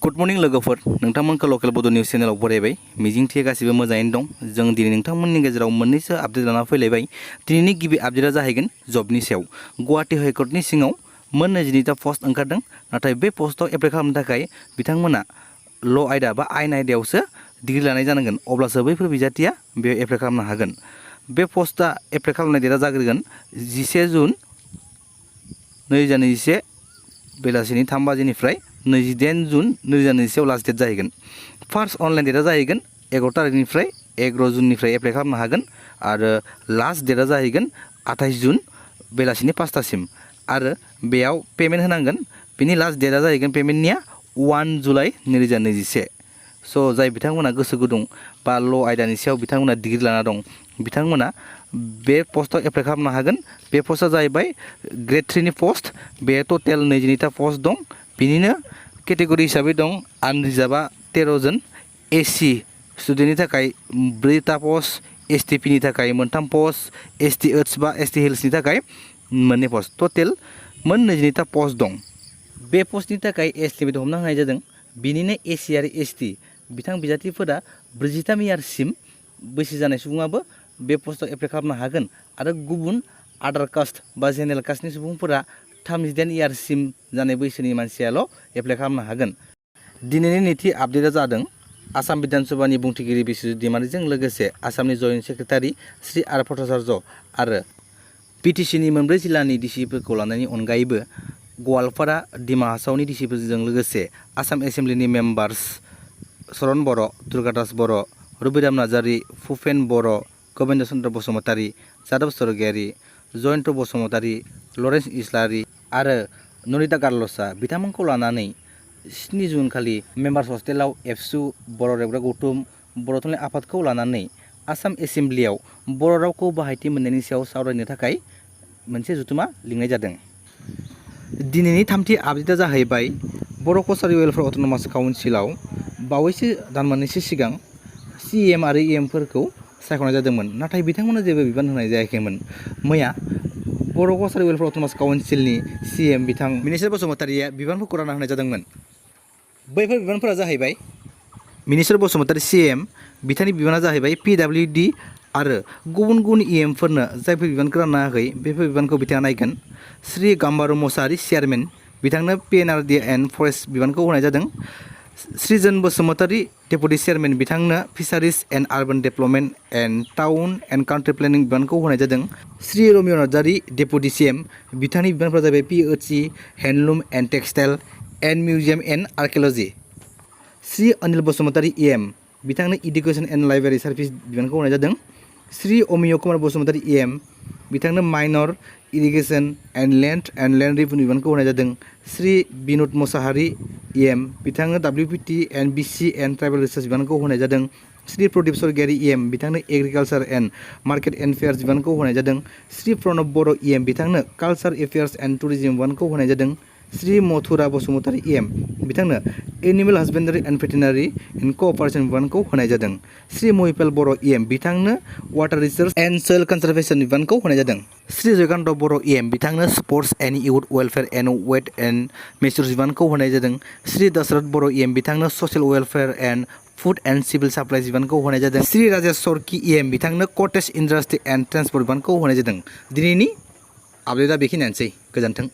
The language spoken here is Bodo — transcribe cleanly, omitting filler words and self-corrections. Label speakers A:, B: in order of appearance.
A: गुड मर्निं लोगोफोर नोंथांमोनखौ लकेल बड' निउज चेनेलाव बरायबाय मिजिंथियो गासिबो मोजाङैनो दं जों दिनै नोंथांमोननि गेजेराव मोननैसो आपडेट लाना फैलायबाय दिनैनि गिबि आपडेटआ जाहैगोन जबनि सायाव गुवाहाटी हाइकर्टनि सिङाव मोन 22टा पस्ट ओंखारदों नाथाय बे पस्टआव एप्लाइ खालामनो थाखाय बिथांमोना ल' आयदा बा आयेन आयदायावसो डिग्री लानाय जानांगोन अब्लासो बैफोर बिजाथिया बेयाव एप्लाइ खालामनो हागोन बे पस्टआ एप्लाइ खालामनाय डेटआ जाग्रोगोन 10 जुन 2021 बेलासिनि 3 बाजिनिफ्राय 28 जुन 2021 आव लास्ट डेट जाहैगोन फार्स्ट अनलाइन डेटआ जाहैगोन 11 तारिखनिफ्राय 11 जुननिफ्राय एप्लाइ खालामनो हागोन आरो लास्ट डेटआ जाहैगोन 28 जुन बेलासिनि 5टासिम आरो बेयाव पेमेन्ट होनांगोन बेनि लास्ट डेटआ जाहैगोन पेमेन्टनिया 1 जुलाइ 2021 स' जाय बिथांमोना गोसो गुदुं बा ल' आयदानि सायाव बिथांमोना डिग्री लाना दं बिथांमोना बे पस्टआव एप्लाइ खालामनो हागोन बे पस्टआ जाहैबाय ग्रेड 3नि पस्ट बे टटेल 22टा पस्ट दं बिनिनो केटेगरि हिसाबै दं आनरिजार्भआ 13 जन एससि स्टुडेन्टनि थाखाय 4टा पस्ट एसटिपिनि थाखाय 3 पस्ट एसटि ओथ्स बा एसटि हिल्सनि थाखाय 2 पस्ट टटेल मोन 22टा पस्ट दं बे पस्टनि थाखाय एज लिमिट हमना होनाय जादों बिनिनो एससि आरो एसटि बिथां बिजाथिफोरा 43 इयार्ससिम बैसो जानाय सुबुङाबो बे पस्टआव एप्लाइ खालामनो हागोन आरो गुबुन आदार कास्ट बा जेनेरेल कास्टनि सुबुंफोरा 38 इयार्ससिम जानाय बैसोनि मानसियाल' एप्लाइ खालामनो हागोन दिनैनि नैथि आपडेटआ जादों आसाम बिधान सभानि बुंथिगिरि बिस्वजित दैमारिजों लोगोसे आसामनि जयेन्ट सेक्रेटारि श्री आर भट्टाचार्य आरो बिटिसिनि मोनब्रै जिल्लानि डिसिफोरखौ लानायनि अनगायैबो गवालपारा डिमा हासावनि डिसिफोरजों लोगोसे आसाम एसेम्ब्लिनि मेम्बार्स चरण बर' दुर्गादास बर' रुबिराम नार्जारि भुपेन बर' गबिन्द चन्द्र बसुमतारी जादब स्वरगियारि जयन्त बसुमतारी लरेन्स इस्लारि आरो नरिता गार्लसआ बिथांमोनखौ लानानै 7 जुन खालि मेम्बार्स हस्टेलाव एबसु बर' रेबग्रा गौथुम बर' थुनलाइ आफादखौ लानानै आसाम एसेम्ब्लियाव बर' रावखौ बाहायथि मोननायनि सायाव सावरायनो थाखाय मोनसे जथुमा लिंनाय जादों दिनैनि थामथि आपडेटआ जाहैबाय बर' कसारि वेलफेयार अट'नमास काउन्सिलाव बावैसो दान मोननैसो सिगां सिएम आरो इएमफोरखौ सायख'नाय जादोंमोन नाथाय बिथांमोना जेबो बिबान होनाय जायाखैमोन मैया बर' कसारि वेलफेयार अट'नमास काउन्सिलनि सिएम बिथां मिनिस्टार बसुमतारिया बिबानफोरखौ रानना होनाय जादोंमोन बैफोर बिबानफोरा जाहैबाय मिनिस्टार बसुमतारी सिएम बिथांनि बिबाना जाहैबाय पिडब्लिउडि आरो गुबुन गुबुन इएमफोरनो जायफोर बिबानखौ रानना होयाखै बेफोर बिबानखौ बिथाङा नायगोन श्री गाम्बारु मसाहारि चेयारमेन बिथांनो पिएनआरडि एन्ड फरेस्ट बिबानखौ होनाय जादों श्रीजन बसुमतारी डेपुटि चेयारमेन बिथांनो fisheries and urban development and town and country planning बिबानखौ होनाय जादों श्री रमिय नार्जारि डेपुटि सिएम बिथांनि बिबानफोरा जाबाय पिओसि handloom and textile and museum and archaeology Shri Anil Basumatary EM बिथांनो इडुकेसन एन्ड लाइब्रेरि सार्भिस बिबानखौ होनाय जादों श्री अमिय कुमार बसुमतारी इएम बिथांनो minor irrigation and land revenue बिबानखौ होनाय जादों श्री बिनोद मसाहारि इएम बिथांनो WPT and BC and tribal research बिबानखौ होनाय जादों श्री प्रदीप स्वरगियारि इएम बिथांनो एग्रिकालचार एन्ड मार्केट एफेयार्स बिबानखौ होनाय जादों श्री प्रणब बर' इएम बिथांनो कालचार एफेयार्स एन्ड टुरिज्म बिबानखौ होनाय जादों श्री मथुरा बसुमतारी इएम बिथांनो animal husbandry and veterinary and cooperation बिबानखौ होनाय जादों श्री महिपाल बर' इएम बिथांनो water resource and soil conservation बिबानखौ होनाय जादों श्री जयकान्त बर' इएम बिथांनो sports and youth welfare and weights and measures बिबानखौ होनाय जादों श्री दशरथ बर' इएम बिथांनो social welfare and food and civil supplies बिबानखौ होनाय जादों श्री राजेश सरकि इएम बिथांनो कटेज इन्डास्ट्रि एन्ड ट्रेन्सपर्ट बिबानखौ होनाय जादों दिनैनि आपडेटआ बेखिनियानोसै गोजोन्थों।